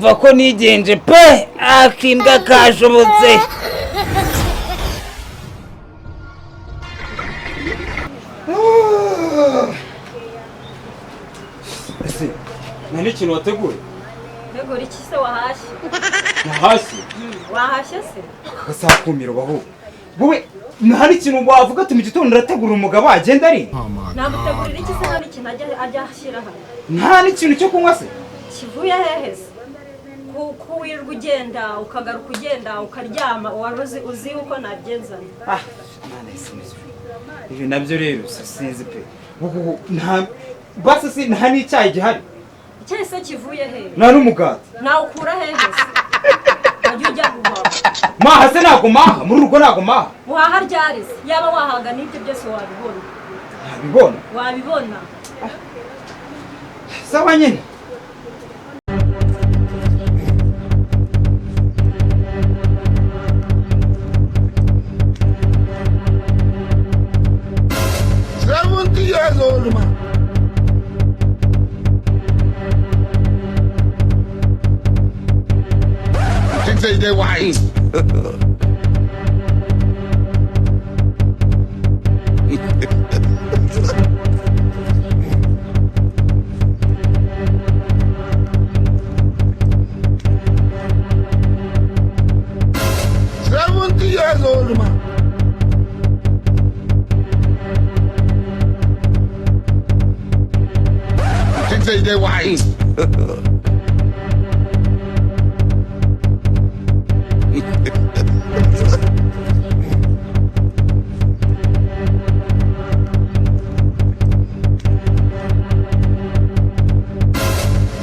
Umva ko nigenje pe, akimbwa kashobotse. Ese nta n'ikintu wateguye? Ntegura iki se? Wahashye? Wahashye? Wahashye se? Aka baho wowe, nta n'ikintu wavuga ati mu gitondo urategura umugabo agenda ari? Namutegurira iki se? Nta n'ikintu ajya ashyira hano. Nta n'ikintu cyo kunywa se? Kivuye hehe se? Ku wirirwa ugenda ukagaruka, ugenda ukaryama, wari uzi uko nabyenzana? Ah, Mana isinzwe. Ibi nabyo rero sinzi pe. Ubu nta basi si nta n'icyayi gihari? Icyayi se kivuye hehe? Nta n'umugati? Nawukura hehe se? Wajya ujya guhaha. Maha se ntabwo maha muri urugo, ntabwo maha. Waha ryari se? Yaba wahaga n'ibyo byose wabibona. Ntabibona. Wabibona. Sawa nyine. 70 years old man. Think say they wise. 70 years old man. Think say they wise.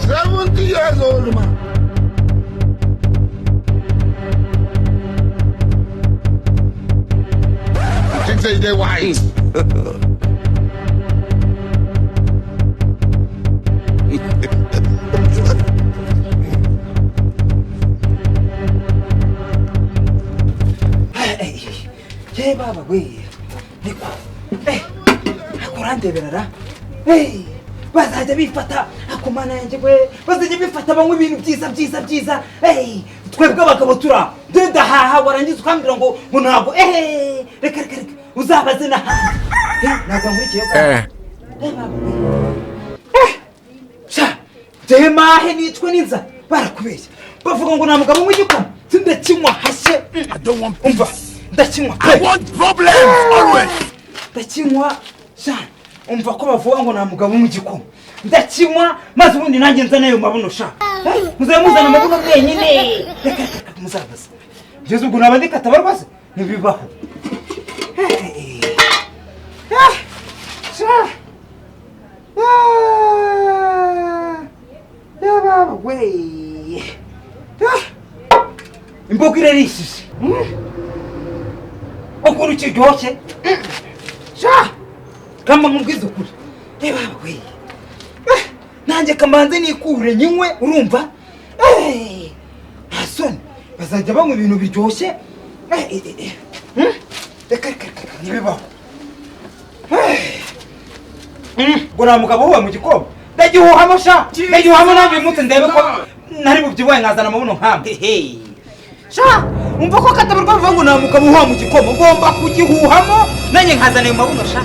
70 years old man. Think say they wise. Ye baba we, niko akurandebera ra. Bazajya bifata akumana yanjye we, bazajya bifata banywa ibintu byiza byiza byiza. Twebwe abagabo tura ndahaha, warangiza ukambwira ngo ntabwo. Reka reka reka, uzabaze n'ahandi. Ntabwo nkurikiye. Baba we, sha jemahe nicwe n'inzara. Barakubeshya bavuga ngo nta mugabo unywa igikoma. Ndakinywa hashye. I don't want Umva, peace. ndakinywa I pe. want problems always. Ndakinywa sha. Umva ko bavuga ngo nta mugabo unywa igikoma, ndakinywa maze ubundi nanjye nzane ayo mabuno sha. Muzabe muzana amabuno mwenyine. Reka reka reka, muzabaze ngeze ubwo naba ndikatabarwa se? Ntibibaho. Sha. Ah, ya baba we. Ah, imboga irarishije. Ukuntu kiryoshye sha. Kamba nkubwize ukuri, reba we. Nanjye kamanze nikure nyinywe, urumva? Nta soni, bazajya banywa ibintu biryoshye. Reka reka reka, ntibibaho. Ngo nta mugabo uhuha mu gikoma, ndagihuhamo sha, ndagihuhamo nanjye uyu munsi ndebe ko nari bubyibuhe nkazana amabuno nkamwe. Sha, umva ko katabarwa bavuga ngo nta mugabo uhuha mu gikoma, ugomba kugihuhamo nanjye nkazana ayo mabuno sha.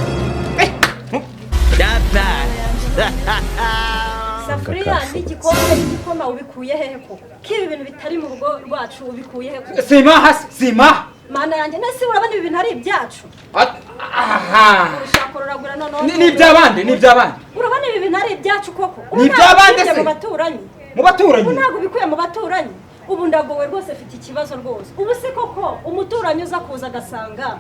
Isafuriya n'igikombe n'igikoma ubikuye hehe koko? Ko ibi bintu bitari mu rugo rwacu, ubikuye hehe koko? Simaha, simaha. Mana yanjye, nese urabona ibi bintu ari ibyacu? Aha. Ushaka uragura noneho. Ni iby'abandi, ni iby'abandi. Urabona ibi bintu ari ibyacu koko? Ubu Ni ntabwo iby'abandi ubikuye se? mu baturanyi. Mu baturanyi? Ubu ntabwo ubikuye mu baturanyi. Ubu ndagowe rwose, mfite ikibazo rwose. Ubu se koko umuturanyi uza kuza agasanga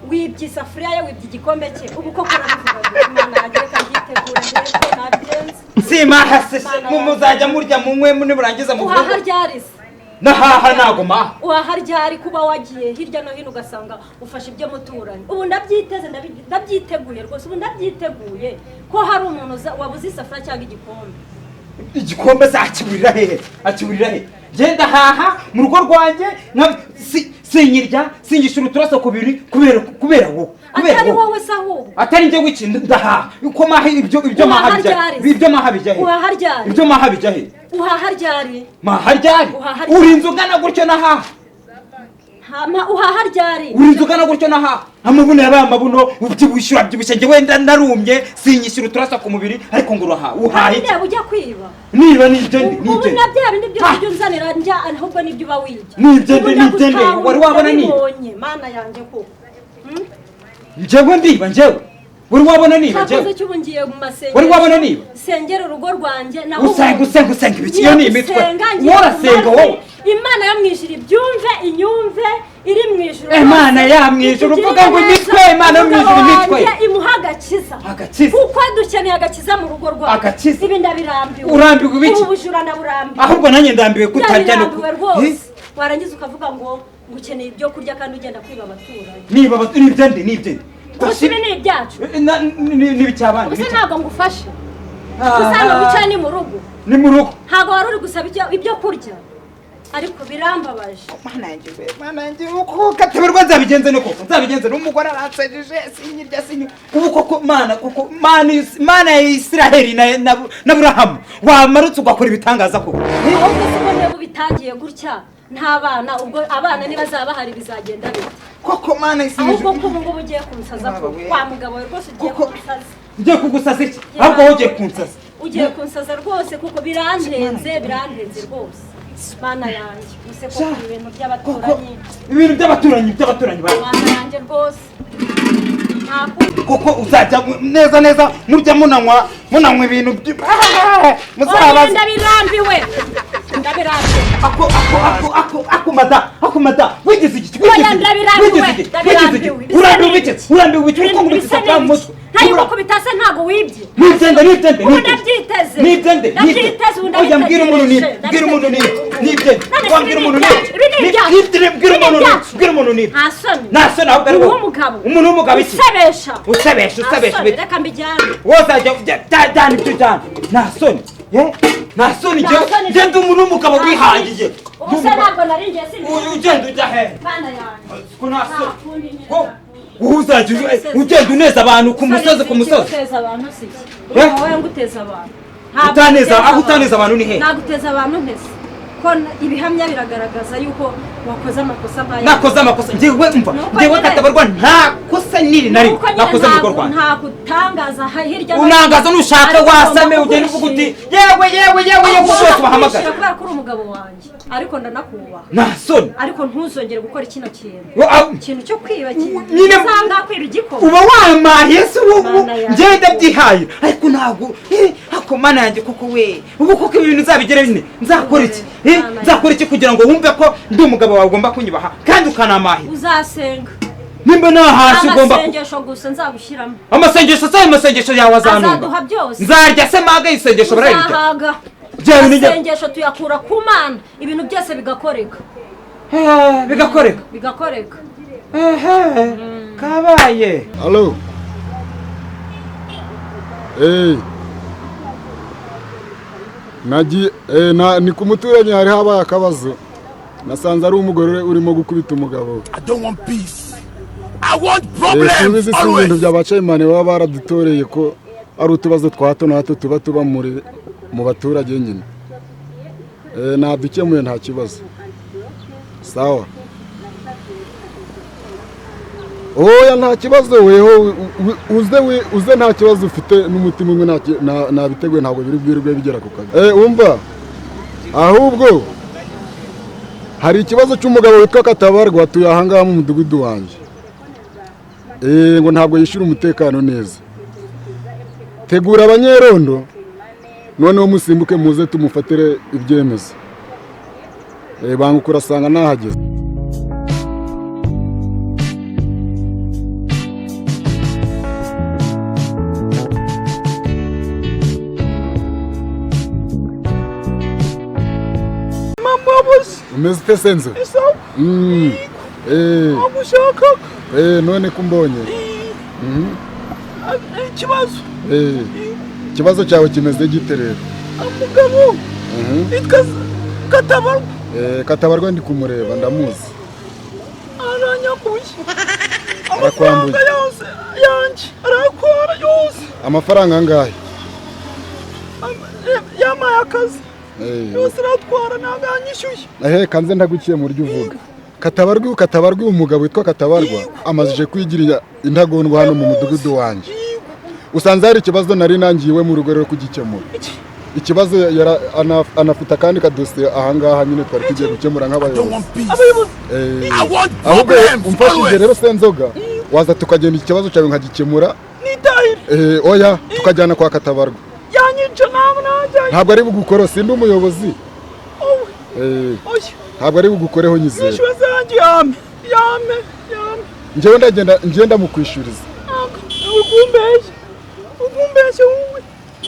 wibye isafuriya ye, wibye igikombe cye, ubu koko urabivuga ngo Mana yanjye, reka mbyitegure ndebe ko nabigenza. Simaha se, muzajya murya munywe nimurangiza Uhaha muvuge. ryari se? Nahaha ntago maha. Uhaha ryari kuba wagiye hirya no hino ugasanga ufashe ibyo muturanyi? Ubu ndabyiteze, ndabyiteguye rwose. Ubu ndabyiteguye ko hari umuntu wabuze isafuriya cyangwa igikombe. Igikombe se akiburira hehe? Akiburira hehe? Genda haha mu rugo rwanjye. Sinyirya, sinyishyura uturaso kubiri kubera wowe. Kubera Atari wowe. wowe se ahubwo? Atari njye wiki? Ndahaha uko maha ibyo maha Uhaha bijya ryari? Ibyo maha bijya he? Uhaha ryari? Ibyo maha bijya he? Uhaha ryari? Maha ryari? Uhaha ryari? Uri inzu ungana gutyo nahaha. Hama uhaha ryari? Uri inzu ungana gutyo nahaha. Amabuno yabaye amabuno, ubyibushye, urabyibushye, njye wenda narumye, sinyishyura uturasa ku mubiri, ariko ngo uraha, uhaha iki? Ndeba ujya kwiba. Niba nibyo ndi Ubu nibyo na bya bindi byose Ah. ujya unzanira njya, ahubwo nibyo uba wibye. Nibyo Ubu ndi, nibyo ndi. ndagutahura, Wari wabona niba? ndabibonye, mana yanjye koko. Njyewe ndiba? Njyewe wari wabona niba? Cyakoze Njyewe cy'ubu ngiye mu masengesho. Wari wabona niba? Sengera urugo rwanjye naho. Usenga, usenga, usenga ibiki? Iyo ni imitwe. Gusenga, ngiye Wowe urasenga ku mavi. wowe. Imana yo mu ijuru ibyumve, inyumve iri mu ijuru. Imana ya mu ijuru, uvuga ngo imitwe, Imana yo mu ijuru, imitwe. Wanjye imuha agakiza. Agakiza. Kuko dukeneye agakiza mu rugo rwacu. Agakiza. Ibi ndabirambiwe. Urambiwe ibiki? Ubu bujura ndaburambiwe. Ahubwo nanjye ndambiwe kutarya no Ndabirambiwe rwose. Warangiza ukavuga ngo ukeneye ibyo kurya kandi ugenda kwiba abaturanyi. Niba nibyo ndi, nibyo ndi. Gusa ibi ni ibyacu. N'ibicyabandi. Ubuse ntabwo ngufashe? Usanga wicaye ni mu rugo. Ni mu rugo. Ntabwo wari uri gusaba ibyo kurya, ariko birambabaje. Mana yanjye we, mana yanjye, uko katabarwa nzabigenze ne koko? Nzabigenze n'umugore aransajije, sinyirya, sinyi ubu koko. Mana, koko mana, Mana ya Isiraheli na Burahamu, wamarutse ugakora ibitangaza koko. Ahubwo se ko niba ubitangiye gutya nta bana, ubwo abana nibazaba bahari bizagenda bite? Koko mana isi Ahubwo ko ubu ngubu ugiye kunsaza ko Baba we. wa mugabo we, rwose ugiye Koko. kunsaza. Ngiye kugusaza iki? Ahubwo wowe ugiye kunsaza. Ugiye kunsaza rwose, kuko birandenze, birandenze rwose, mana yanjye. Use ko Sha. ibintu Koko by'abaturanyi. Ibintu by'abaturanyi ba Mana yanjye rwose, nta kundi. Koko uzajya neza neza murya, munanywa ibintu Oya, muzabaza. Ndabirambiwe, ndabirambiwe. Ako ako ako ako ako mada, ako mada, wigize iki? Oya, Wigize iki? ndabirambiwe, Wigize iki? Wigize iki? ndabirambiwe. Urambiwe iki? Urambiwe iki? Uri kunkubita Bisa isafuriya mu n'ibiki? mutwe. Ntayigukubita se? Ntabwo wibye. Nibyende, nibyende. Ubu ndabyiteze. Nibyende. Ndabyiteze, ubu. Oya, mbwira umuntu ni Ndabitegereje. mbwira umuntu ni nibyende. None se Wa, mbwira ibi ni umuntu ni ibyacu, ibi ni ibyacu. Mbwira Ibi ni umuntu ni ibyacu. mbwira umuntu ni Nta soni. Nta soni, ahubwo ari Umuntu wowe. w'umugabo. Umuntu w'umugabo iki? Usebesha. Usebesha, Nta usebesha soni, ibiki? reka mbijyane. Wowe uzajya jyana ibyo ujyana. Nta soni ye, nta soni. Nta Njyewe soni. njye ndi umuntu w'umugabo wihangiye. Ubu se ntabwo nari ngiye sinzi. Uyu ugenda ujya he? Mana yanjye. Ko nta soni. Nta kundi nyine, Ko nta kundi. wowe uzajya ugenda uneza abantu ku musozi, ku musozi. Guteza abantu si iki? Eh? Wowe nguteza abantu. Ntabwo Utaneza, nguteza aho abantu. utaneza abantu ni he? Naguteza abantu ntese ko ibihamya biragaragaza yuko wakoze amakosa nk'aya. Nakoze amakosa njyewe? Mva, Nuko njyewe nyine- katabarwa nta kosa niri na rimwe Nuko nyine nakoze mu rugo ntabwo rwanjye. ntagutangaza hirya no Unangaza nushaka, Ariko wasame, ugomba ugenda uvuga uti kukwishima. yewe, yewe, yewe, yewe, bose bahamagara. Kukwishima kubera ko uri umugabo wanjye, ariko ndanakubaha. Nta soni. Ariko ntuzongere gukora kino kintu, ikintu cyo kwiba. Nyine- Usanga kwiba igikoma. Uba wamaye se ubu? Mana yanjye. Njyewe ndabyihaye, ariko ntabwo ako mana yanjye koko we, ubu koko ibi bintu nzabigere bine, nzakora iki? Mana yanjye. Nzakora iki kugira ngo wumve ko ndi umugabo wawe, ugomba kunyubaha kandi ukanamahira? Uzasenga. Nimba nahashye ugomba Amasengesho gusa nzagushyiramo. Amasengesho se? Ayo masengesho yawe azanunga? Azaduha byose. Nzarya se maga? Isengesho barayirya? Uzahaga. Bya bintu Amasengesho tuyakura ku Mana, ibintu byose bigakoreka. Bigakoreka. Bigakoreka. Ehe, kabaye. Allo. Eh. Nagiye na ni ku muturanyi, hari habaye akabazo. Nasanze ari umugore urimo gukubita umugabo we. I don't want peace. I want problems Simbizi, si ibintu always. by'abacayimani baba baradutoreye ko ari utubazo twa hato na hato tuba muri mu baturage nyine. Nadukemuye, nta kibazo. Sawa. Oya, nta kibazo, weho uze nta kibazo ufite n'umutima umwe, nabiteguye, ntabwo biri bwirirwe bigera ku kazi. Umva, ahubwo hari ikibazo cy'umugabo witwa Katabarwa atuye ahangaha mu mudugudu wanjye. Ngo ntabwo yishyura umutekano neza. Tegura abanyerondo noneho musimbuke muze tumufatire ibyemezo. Banguka urasanga nahageze. Umeze ute senzo? None ko umbonye? Ikibazo. Ikibazo cyawe kimeze gite rero? Umugabo yitwa Katabarwa. Katabarwa ndi kumureba, ndamuzi. Aranyambuye. Arakwambuye. Amafaranga yose yanjye arayatwara yose. Amafaranga angahe? Yampaye akazi. Yose aratwara, ntabwo yanyishyuye. Ehe, kanze ndaguciye mu buryo uvuga. Katabarwa, Katabarwa, umugabo witwa Katabarwa amazije kwigirira intagondwa hano mu mudugudu wanjye. Usanze hari ikibazo nari nangiwe mu rugo rero kugikemura. Ikibazo anafite akandi kadosiye ahangaha nyine twari tugiye gukemura I don't nk'abayobozi. want peace. Abayobozi. I want Ahubwo problems. umfashije Always. rero, Senzoga, waza tukagenda ikibazo cyawe nkagikemura. Nitahire. Oya, tukajyana kwa Katabarwa. Yanyica, ntabwo najyayo. Ntabwo ari bugukore, sindi umuyobozi. Owe. Oya. Ntabwo ari bugukoreho, nyizera. Nishyuwe zanjye, yame, yame, yame. Njyewe ndagenda, ngenda mukwishyuriza. Ntabwo ukumbeshye, ukumbeshye wowe,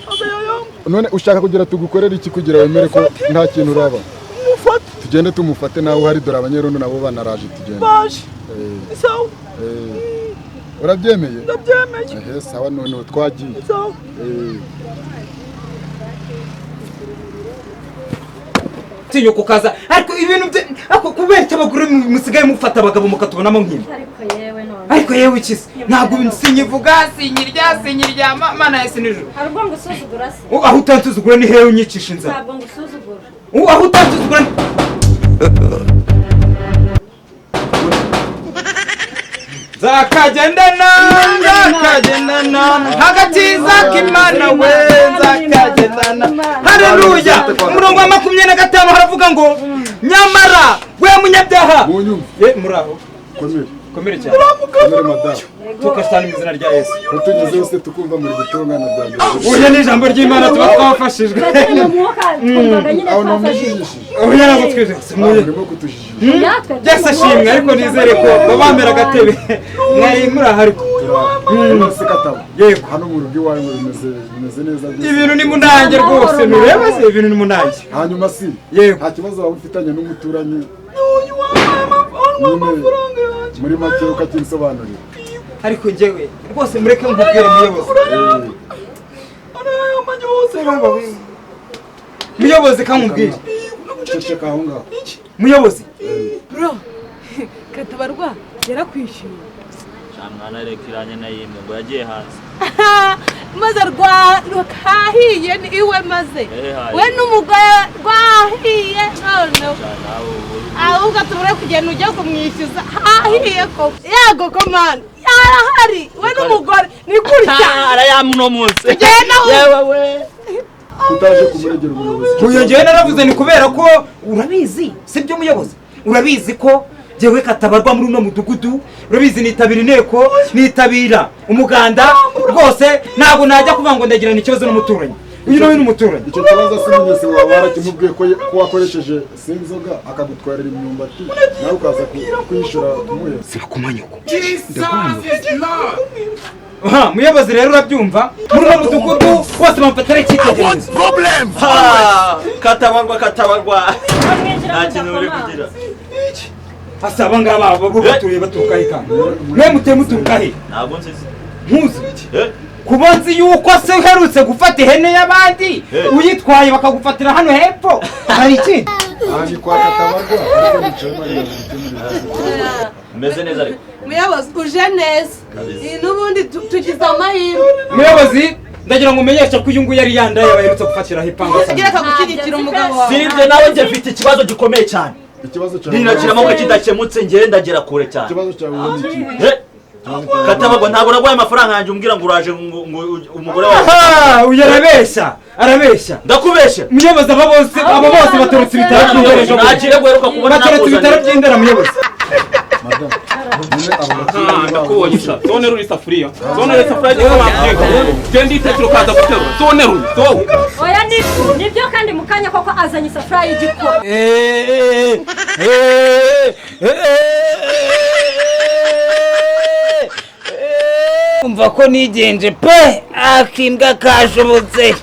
akayayama. None ushaka kugira tugukorere iki kugira wemere ko nta kintu uraba? Mufate. Tugende tumufate nawe uhari, dore abanyerondo nabo banaraje, tugende. Baje. Sawa. Urabyemeye? Ndabyemeye. Ehe, sawa, noneho twagiye. Sawa. Tinyuka ukaza, ariko ibintu bye, ariko kubera icyo abagore musigaye mufata abagabo mukatubonamo nk'ibi. Ariko yewe none. Ariko yewe ikisi, ntabwo sinyivuga, sinyirya, sinyiryama, Mana ya sinijoro. Hari ubwo ngusuzugura se? Aho utansuzugura ni hehe unyicisha inzara? Ntabwo ngusuzugura. Aho utansuzugura ni nzakagendana, nzakagendana hagati k'Imana we, nzakagendana. Haleluya! Umurongo wa 25 haravuga ngo: "Nyamara we munyabyaha." Munyumve. Ye, muraho? Komere. Komere cyane. Komere, madamu. Tuka cyane mu izina rya Yesu. Ko tugezeho se tukumva muri gutongana bwa mbere? Uyu ni ijambo ry'Imana, tuba twafashijwe. Twari mu mwuka, twumvaga nyine Aho twafashijwe. namujijishije. Oya, ntabwo twize. Murimo kutujijisha. Natwe. Yesu ashimwe, ariko nizere ko babambera agatebe mwari muri aha, ariko None se Kataba, Yego. hano mu rugo iwawe ngo bimeze neza byose? Ibintu ni munange rwose, ntureba se? Ibintu ni munange. Hanyuma si Yego. nta kibazo waba ufitanye n'umuturanyi? N'uyu wampaye Nyine, amafaranga yanjye. muri make ukakinsobanurira. Ariko njyewe rwose mureke nkubwire, muyobozi. Arayama yose yose. Muyobozi, kamubwire. Ceceka aho ngaho. Muyobozi. Bro, Katabarwa yarakwishyuye? Mwana, reka iranye na yimwe ngo yagiye hanze. Maze rwahiye ni iwe maze. Eh, hahiye. We n'umugore rwahiye noneho. Sha, nawe ubu Ahubwo tubure kugenda ujya kumwishyuza, hahiye koko. Yego ko man yarahari, we n'umugore ni gutya. Arayampa uno munsi. Tugenda aho. Yewe we. Utaje kumuregera umuyobozi? Uyu ngewe naravuze ni kubera ko urabizi, sibyo muyobozi? Urabizi ko jyewe Katabarwa muri uno mudugudu, urabizi, nitabira inteko, nitabira umuganda, rwose ntabwo najya kuvuga ngo ndagirana ikibazo n'umuturanyi. Uyu nawe ni umuturanyi. Icyo kibazo si mwese waba warakimubwiye ko wakoresheje Sinzoga akagutwarira imyumbati, nawe ukaza kwishyura kumuheza? Sibakumanyuko. Jesus is Lord. Aha, muyobozi, rero urabyumva, muri uno mudugudu bose bamfatira I want icyitegererezo. problems. Ha! Katabarwa, Katabarwa. Mwinjira. Nta kintu uri kugira. Asa aba ngaba bo baturiye baturuka he? Kandi mwe muteye muturuka he? Ntabwo nzizi. Ntuzi? Eh? Kuba nzi yuko se uherutse gufata ihene y'abandi, uyitwaye bakagufatira hano hepfo, hari ikindi? Aha ni kwa Katabarwa, ariko nicaye bari gukemura ibibazo. Umeze neza ariko. Muyobozi, uje neza. Kabisa. N'ubundi tugize amahirwe. Muyobozi, ndagira ngo umenyeshe ko uyu nguyu yari yandaye baherutse gufatiraho ipanga. Usigira akagushyigikira umugabo wawe. Sibye nawe, njye mfite ikibazo gikomeye cyane. Ikibazo cyawe? Ninakiramo ko kidakemutse, njye ndagera kure cyane. Ikibazo cyawe ni iki? Eh? Katabarwa, ntabwo naguhaye amafaranga yanjye umbwira ngo uraje ngo umugore wawe. Aha, uyu arabeshya, arabeshya. Ndakubeshya? Muyobozi, aba bose baturutse ibitaro by'Indera ejo bundi. Ntakire guheruka kubona. Baturutse ibitaro by'Indera, muyobozi. Madamu, nyine abo baturanyi babo Ndakubonye sha, zonerura isafuriya, zonerura isafuriya igikoma byinshi, genda itekera ukaza guterura, zonerura wowe. Oya, nibyo kandi mu kanya koko azanye isafuriya y'igikoma. Umva ko nigenje pe, akimbwa kashobotse.